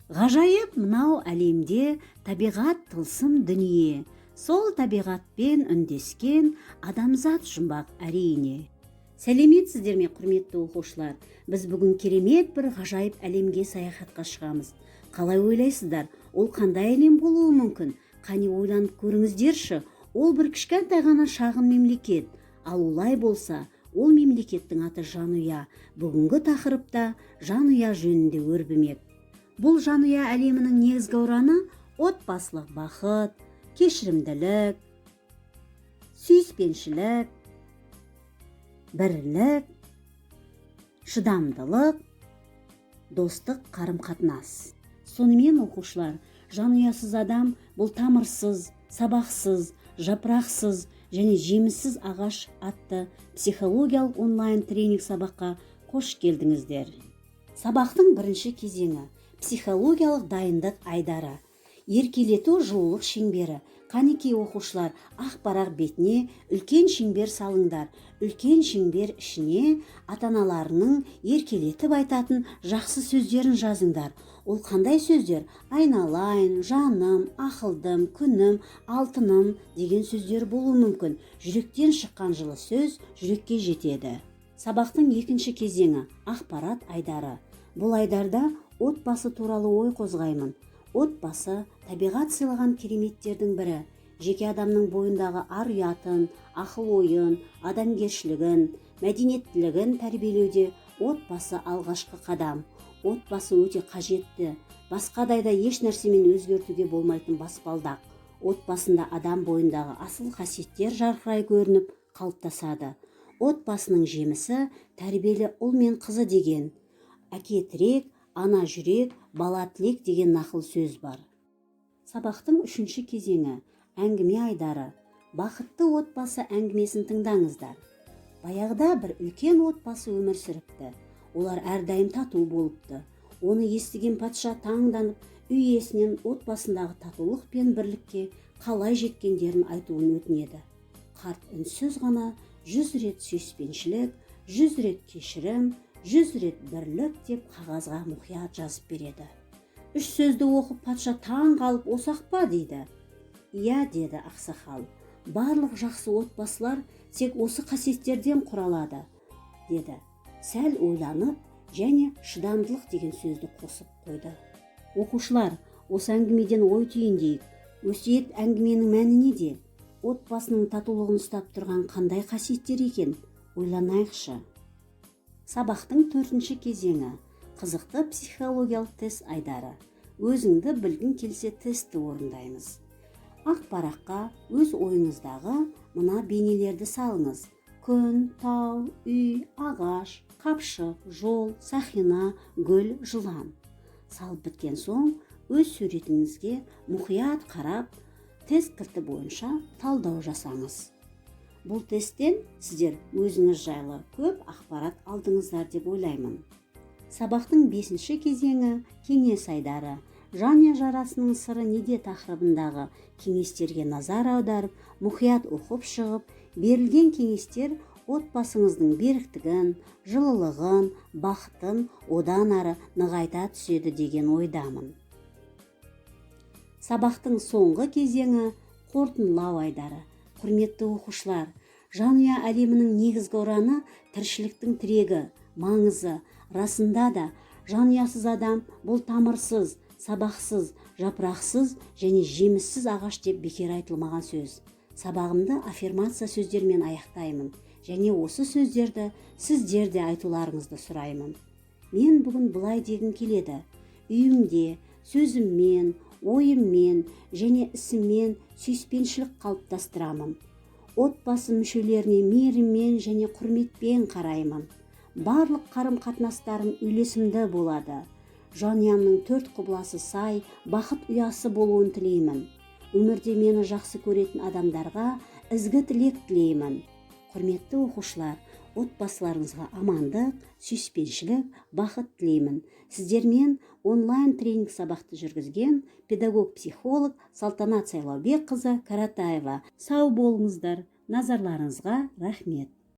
Ғажайып мынау әлемде табиғат тылсым дүние. Сол табиғатпен үндескен адамзат жұмбақ, әрине. Сәлеметсіздер ме, құрметті оқушылар? Біз бүгін керемет бір ғажайып әлемге саяхатқа шығамыз. Қалай ойлайсыздар, ол қандай әлем болуы мүмкін? Қане, ойланып көріңіздерші. Ол бір кішкентай ғана шағын мемлекет. Ал олай болса, ол мемлекеттің аты Жанұя. Бүгінгі тақырыпта жанұя жөнінде өрбімек. Бұл жанұя әлемінің негізгі ұраны – отбасылық бақыт, кешірімділік, сүйіспеншілік, бірлік, шыдамдылық, достық қарым-қатынас. Сонымен, оқушылар, жанұясыз адам – бұл тамырсыз, сабақсыз, жапырақсыз және жеміссіз ағаш атты психологиялық онлайн тренинг сабаққа қош келдіңіздер. Сабақтың бірінші кезеңі – психологиялық дайындық айдары, еркелету, жылулық шеңбері. Қанекей, оқушылар, ақ парақ бетіне үлкен шеңбер салыңдар. Үлкен шеңбер ішіне ата-аналарының еркелетіп айтатын жақсы сөздерін жазыңдар. Ол қандай сөздер? Айналайын, жаным, ақылдым, күнім, алтыным деген сөздер болуы мүмкін. Жүректен шыққан жылы сөз жүрекке жетеді. Сабақтың екінші кезеңі – ақпарат айдары. Бұл айдарда отбасы туралы ой қозғаймын. Отбасы – табиғат сыйлаған кереметтердің бірі. Жеке адамның бойындағы ар ұятын, ақыл ойын, адамгершілігін, мәдениеттілігін тәрбиелеуде отбасы алғашқы қадам. Отбасы өте қажетті, басқадай да еш нәрсемен өзгертуге болмайтын баспалдақ. Отбасында адам бойындағы асыл қасиеттер жарқырай көрініп, қалыптасады. Отбасының жемісі – тәрбиелі ұл мен қызы деген. Әке тірек, ана жүрек, бала тілек деген нақыл сөз бар. Сабақтың үшінші кезеңі – әңгіме айдары. Бақытты отбасы әңгімесін тыңдаңыздар. Баяғыда бір үлкен отбасы өмір сүріпті. Олар әрдайым тату болыпты. Оны естіген патша таңданып, үй иесінен отбасындағы татулық пен бірлікке қалай жеткендерін айтуын өтінеді. Қарт үнсіз ғана 100 рет сүйіспеншілік, 100 рет кешірім, 100 рет бірлік деп қағазға мұқият жазып береді. Үш сөзді оқып, патша таң қалып: «Осы-ақ па?» – дейді. «Иә, – деді ақсақал, – барлық жақсы отбасылар тек осы қасиеттерден құралады», – деді сәл ойланып және шыдамдылық деген сөзді қосып қойды. Оқушылар, осы әңгімеден ой түйіндейік. Өсиет әңгіменің мәні неде? Отбасының татулығын ұстап тұрған қандай қасиеттер екен? Ойланайықшы. Сабақтың төртінші кезеңі – қызықты психологиялық тест айдары. Өзіңді білгің келсе тестті орындаймыз. Ақ параққа өз ойыңыздағы мына бейнелерді салыңыз: күн, тау, үй, ағаш, қапшық, жол, сақина, гүл, жылан. Салып біткен соң, өз суретіңізге мұқият қарап, тест кілті бойынша талдау жасаңыз. Бұл тесттен сіздер өзіңіз жайлы көп ақпарат алдыңыздар деп ойлаймын. Сабақтың бесінші кезеңі – кеңес айдары. Жанұя жарасының сыры неде тақырыбындағы кеңестерге назар аударып, мұқият оқып шығып, берілген кеңестер отбасыңыздың беріктігін, жылылығын, бақытын одан ары нығайта түседі деген ойдамын. Сабақтың соңғы кезеңі – қорытындылау айдары. Құрметті оқушылар, жанұя әлемінің негізгі ұраны – тіршіліктің тірегі, маңызы. Расында да, жанұясыз адам – бұл тамырсыз, сабақсыз, жапырақсыз және жеміссіз ағаш деп бекер айтылмаған сөз. Сабағымды аффирмация сөздермен аяқтаймын және осы сөздерді сіздер де айтуларыңызды сұраймын. Мен бүгін былай дегім келеді: үйімде сөзіммен, ойыммен және ісіммен сүйіспеншілік қалыптастырамын. Отбасы мүшелеріне мейіріммен және құрметпен қараймын. Барлық қарым қатынастарым үйлесімді болады. Жанұямның төрт құбыласы сай бақыт ұясы болуын тілеймін. Өмірде мені жақсы көретін адамдарға ізгі тілек тілеймін. Құрметті оқушылар, отбасыларыңызға амандық, сүйіспеншілік, бақыт тілеймін. Сіздермен онлайн тренинг сабақты жүргізген педагог психолог Салтанат Сайлаубекқызы Каратаева. Сау болыңыздар, назарларыңызға рахмет.